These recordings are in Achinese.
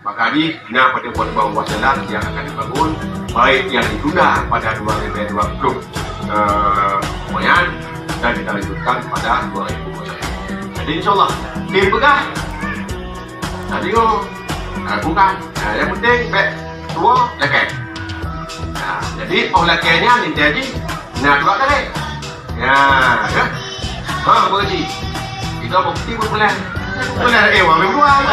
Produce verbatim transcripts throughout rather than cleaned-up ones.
Maka jih na pada buah-buah jalan yang akan dibangun, baik yang ditunda pada dua ribu dua puluh, eh, kemudian, dan kita lanjutkan pada dua ribu dua puluh satu. Jadi, insyaallah, tim peugah. Tadi tu, ha, bukan. Ha, yang penting, bèk tuwo, lakèe. Ha, jadi, óh lakèe nyan, inti jih, na dua kali. Ya, ya. Ha, Pak Haji. Kita bukti bukan. Bukan, eh, wang buang.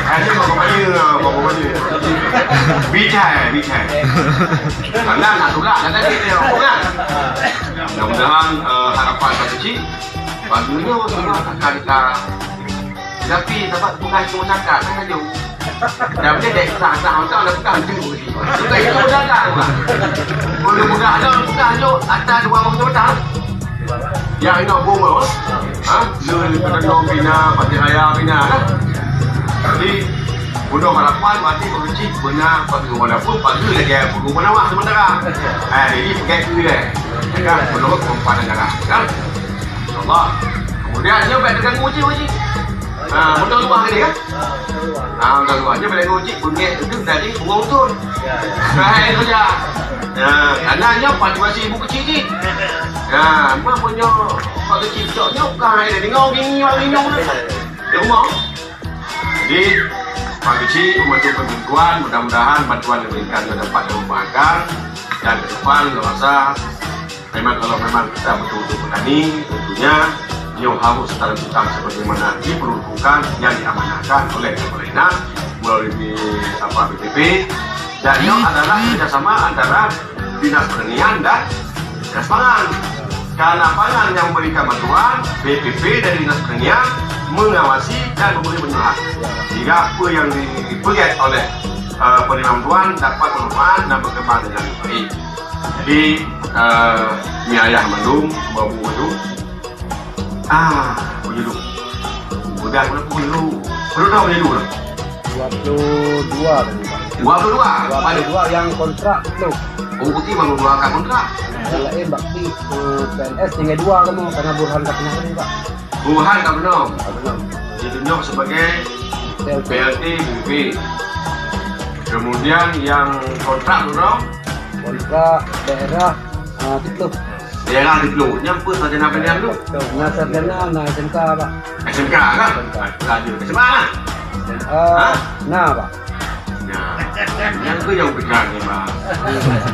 Ada apa-apa dia, apa-apa dia. Bicara, bicara. Karena nak tulak, kata dia, dia, kan? Mudah-mudahan, eh, harapan Pak Haji Bagi nyoe semua akan ka, tapi dapat peugah cuma cakap kan laju. Dah boleh dek sah-sah macam dah peugah tu. Bukan itu dah dah. Boleh peugah dah, peugah laju atas dua orang tu dah. Yang ina bunga, ha? Lun kena bina, pati raya bina lah. Jadi, mudah harapan mati berkecil benar bagi walaupun bagi lagi aku guna wah sementara. Eh, ini pegai tu deh. Ya kan, menurut kemampuan negara, ya kan? InsyaAllah. Kemudian, nyoe bèk terganggu uji, uji. Ha, beutôi luwah tadi, kan? Ha, beutôi luwah. Nyoe bèk terganggu uji, beungèh itu dari bunga untôn. Ya, ya. Nah, itu saja. Ya, karena nyoe paduasi ibu kecil ni. Ya, apa pun nyoe, pak kecil cok nyoe, bukan ada dengar gini, orang gini, orang di rumah. Jadi, pak kecil, membantu bantuan, mudah-mudahan bantuan yang diberikan itu dapat dimanfaatkan dan ke depan, saya rasa, memang kalau memang kita betul-betul petani, tentunya nyoe harus secara tuntas sebagaimana diperuntukkan yang diamanahkan oleh pemerintah melalui apa, B P P. Dan nyoe adalah kerjasama antara Dinas Pertanian dan Dinas Pangan. Karena Pangan yang memberikan bantuan, B P P dari Dinas Pertanian mengawasi dan memberi pencerahan. Sehingga apa yang dipeugèt oleh, eh, penerima bantuan dapat bermanfaat dan berkembang dengan baik. Jadi, eh, mi ayah mandum, babu mandum. Ah, penyuluh. Udah berapa penyuluh? Berapa tahun penyuluh dah? Dua puluh dua tahun, Pak. Dua puluh dua? Dua puluh dua yang kontrak tu. Oh, berarti baru dua kali kontrak. Yang lain bakti, eh, P N S tinggal dua kamu, karena Burhan tak pernah ada, Pak. Burhan tak pernah? Tak pernah. Ditunjuk sebagai P L T. P L T B P. Kemudian yang kontrak tu, Bro? Kontrak daerah, ah, Tipluh. Daerah Tipluh. Nyan peue sarjana P N S tu? Na sarjana, na S M K, Pak. S M K kan? S M K. Lanjut. S M A kan? S M A, ha? Na, Pak. Nah, nyan tu nyang peugah ni, Pak.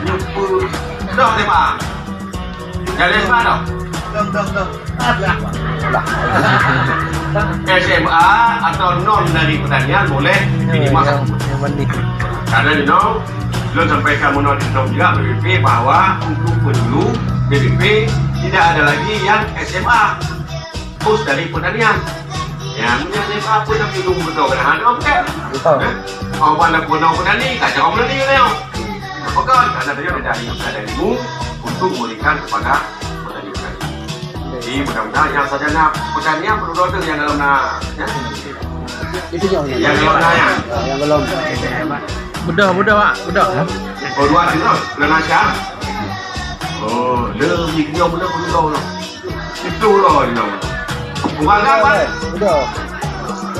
Nyoe peue? Dah, deh, Pak. Dah S M A dah? Dah, dah, dah. Lah. S M A atau non dari pertanian boleh minimal satu. Karena you know, lôn sampaikan meunoe di dalam juga B P P bahwa untuk penyuluh B P P tidak ada lagi yang S M A. Khusus dari pertanian. Ya, mungkin S M A pun dah minum betul kan? Ada okey. Betul. Eh? Awak nak guna petani, kacau petani dia. Apa kan? Karena dia ada ilmu, ada ilmu untuk memberikan kepada petani-petani. Jadi, mudah-mudahan yang sarjana pertanian perlu doa tu yang dalam nak, ya? Itu yang, yang dalam nak, ya? Yang belum. Mudah, mudah, Pak. Mudah. Oh, dua tu lah. Belum nak siap. Oh, lebih kenyang benda pun tahu lah. Itu lah dia. Orang apa? Udah.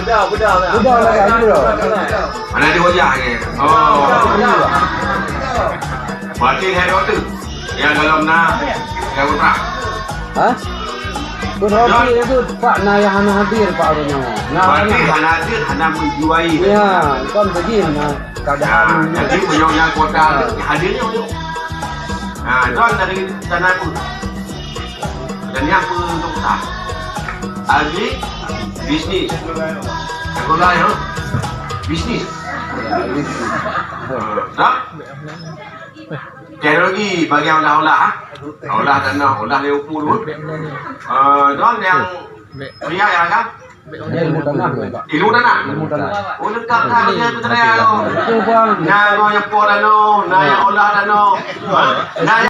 Udah, udah lah. Udah lah, kan, udah. Mana ada wajah ni? Oh. Udah, udah. Berarti saya doktor. Yang dalam nak, yang kontrak. Hah? Pun roti itu, Pak, na yang hana hadir, Pak, orang nyawa. Nah, berarti hana hadir, hana menjiwai. Ya, kan begini, nah, keadaan. Nah, jadi, beliau yang kota, hadirnya beliau. Nah, John dari sana pun. Dan yang pun untuk utang. Agri, bisnis. Sekolah, ya? Bisnis. Dah? Teknologi bagian olah-olah, ha? Olah tanah, olah limau puluh. Ah, John yang pria ya kan? Ilmu tanah, Pak. Ilmu tanah. Ilmu tanah. Oh, lengkap dah bagian peternakan tu. Itu, Bang. Nah, kau yang pol tanah, nah, yang olah tanah. Ha? Nah,